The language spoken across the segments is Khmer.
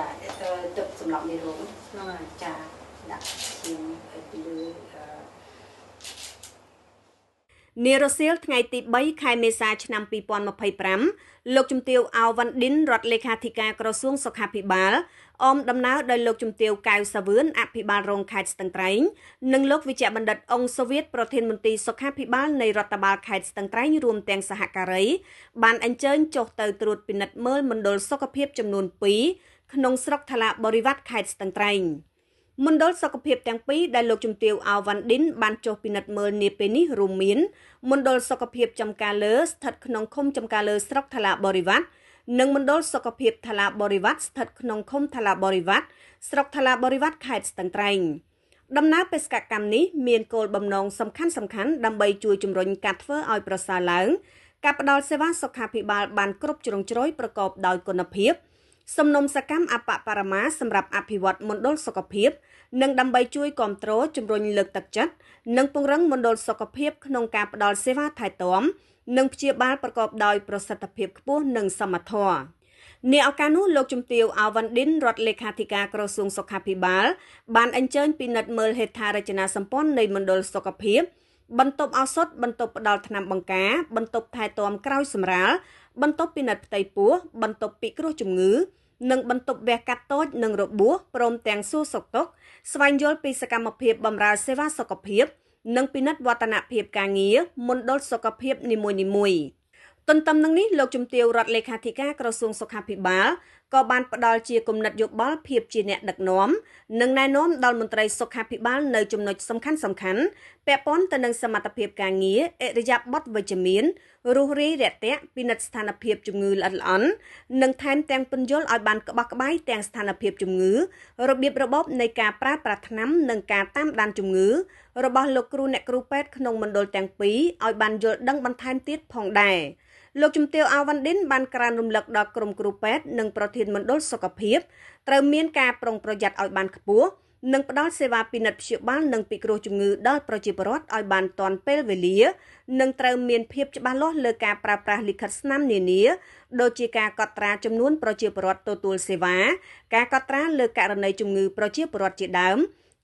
ចាទឹកសម្លប់មេរោគហ្នឹងហើយចាដាក់ឈាមពីលើ នារសៀលថ្ងៃទី3ខែមេសាឆ្នាំ2025លោកជំទាវអោវ៉ាន់ឌិនរដ្ឋលេខាធិការក្រសួងសុខាភិបាលអមដំណើរដោយលោកជំទាវកៅសាវឿនអភិបាលរងខេត្តស្ទឹងត្រែងនិងលោកវិជ្ជបណ្ឌិតអង្គសូវៀតប្រធានមន្ទីរសុខាភិបាលនៃរដ្ឋបាលខេត្តស្ទឹងត្រែងរួមទាំងសហការីបានអញ្ជើញចុះទៅត្រួតពិនិត្យមើលមណ្ឌលសុខភាពចំនួន2ក្នុងស្រុកថ្លាបរិវត្តខេត្តស្ទឹងត្រែងមណ្ឌលសុខភាពទាំងពីរដែលលោកជំទាវអោវ៉ាន់ឌិនបានចុះពិនិត្យមើលនាពេលនេះរួមមានមណ្ឌលសុខភាពចំការលើស្ថិតក្នុងឃុំចំការលើស្រុកថ្លាបរិវត្តនិងមណ្ឌលសុខភាពថ្លាបរិវត្តស្ថិតក្នុងឃុំថ្លាបរិវត្តស្រុកថ្លាបរិវត្តខេត្តស្ទឹងត្រែងដំណើរបេសកកម្មនេះមានគោលបំណងសំខាន់ៗដើម្បីជួយជំរុញការធ្វើឲ្យប្រសើរឡើងការផ្ដល់សេវាសុខាភិបាលបានគ្រប់ជ្រុងជ្រោយប្រកបដោយគុណភាពសំណុំសកម្មអបបរមាសម្រាប់អភិវឌ្ឍមណ្ឌលសុខភាពនិងដើម្បីជួយគាំទ្រជំរុញលើកទឹកចិត្តនិងពង្រឹងមណ្ឌលសុខភាពក្នុងការផ្ដល់សេវាថែទាំនិងព្យាបាលប្រកបដោយប្រសិទ្ធភាពខ្ពស់និងសមធម៌នាឱកាសនោះលោកជំទាវអោវ៉ាន់ឌិនរដ្ឋលេខាធិការក្រសួងសុខាភិបាលបានអញ្ជើញពិនិត្យមើលហេដ្ឋារចនាសម្ព័ន្ធនៃមណ្ឌលសុខភាពបន្ទប់ឱសថបន្ទប់ផ្ដល់ថ្នាំបង្ការបន្ទប់ថែទាំក្រោយសម្រាលបន្ទប់ពិនិត្យផ្ទៃពោះបន្ទប់ពិគ្រោះជំងឺនិងបន្ទប់វះកាត់តូចនិងរបួសព្រមទាំងសួរសុខទុក្ខស្វែងយល់ពីសកម្មភាពបម្រើសេវាសុខភាពនិងពិនិត្យវឌ្ឍនភាពការងារមណ្ឌលសុខភាពនីមួយៗទន្ទឹមនឹងនេះលោកជំទាវរដ្ឋលេខាធិការក្រសួងសុខាភិបាលក៏បានផ្ដល់ជាគំនិតយោបល់ភាពជាអ្នកដឹកនាំនិងណែនាំដល់មន្ត្រីសុខាភិបាលនៅចំណុចសំខាន់ៗពាក់ព័ន្ធទៅនឹងសមត្ថភាពការងារឥរិយាបថវិជ្ជមានរុះរាយរាក់ទាក់ពិនិត្យស្ថានភាពជំងឺល្អិតល្អន់និងថែមទាំងពន្យល់ឲ្យបានក្បោះក្បាយទាំងស្ថានភាពជំងឺរបៀបរបបនៃការប្រើប្រាស់ថ្នាំនិងការតាមដានជំងឺរបស់លោកគ្រូអ្នកគ្រូពេទ្យក្នុងមណ្ឌលទាំងពីរឲ្យបានយល់ដឹងបន្ថែមទៀតផងដែរលោកជំទាវអោវ៉ាន់ឌិនបានក្រើនរំលឹកដល់ក្រុមគ្រូពេទ្យនិងប្រធានមណ្ឌលសុខភាពត្រូវមានការប្រុងប្រយ័ត្នឲ្យបានខ្ពស់និងផ្ដល់សេវាពិនិត្យព្យាបាលនិងពិគ្រោះជំងឺដល់ប្រជាពលរដ្ឋឲ្យបានទាន់ពេលវេលានិងត្រូវមានភាពច្បាស់លាស់លើការប្រើប្រាស់លិខិតស្នាមនានាដូចជាការកត់ត្រាចំនួនប្រជាពលរដ្ឋទទួលសេវាការកត់ត្រាលើករណីជំងឺប្រជាពលរដ្ឋជាដើម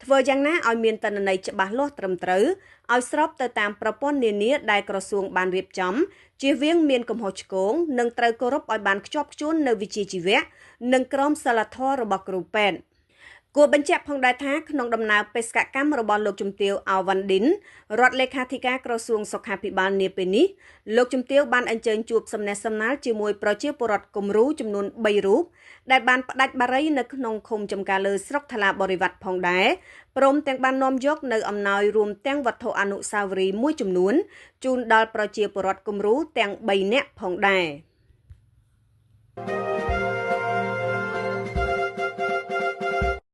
ធ្វើយ៉ាងណាឲ្យមានទិន្នន័យច្បាស់លាស់ត្រឹមត្រូវឲ្យស្របទៅតាមប្រព័ន្ធនានាដែលក្រសួងបានរៀបចំជៀសវាងមានកំហុសឆ្គងនិងត្រូវគោរពឲ្យបានខ្ជាប់ខ្ជួននៅវិជ្ជាជីវៈនិងក្រមសីលធម៌របស់គ្រូពេទ្យគួរបញ្ជាក់ផងដែរថាក្នុងដំណើរបេសកកម្មរបស់លោកជំទាវអោវ៉ាន់ឌិនរដ្ឋលេខាធិការក្រសួងសុខាភិបាលនាពេលនេះលោកជំទាវបានអញ្ជើញជួបសំណេះសំណាលជាមួយប្រជាពលរដ្ឋគំរូចំនួន3រូបដែលបានផ្ដាច់បារីនៅក្នុងឃុំចំការលើស្រុកថ្លាបរិវត្តផងដែរព្រមទាំងបាននាំយកនៅអំណោយរួមទាំងវត្ថុអនុស្សាវរីយ៍មួយចំនួនជូនដល់ប្រជាពលរដ្ឋគំរូទាំង3នាក់ផងដែរ។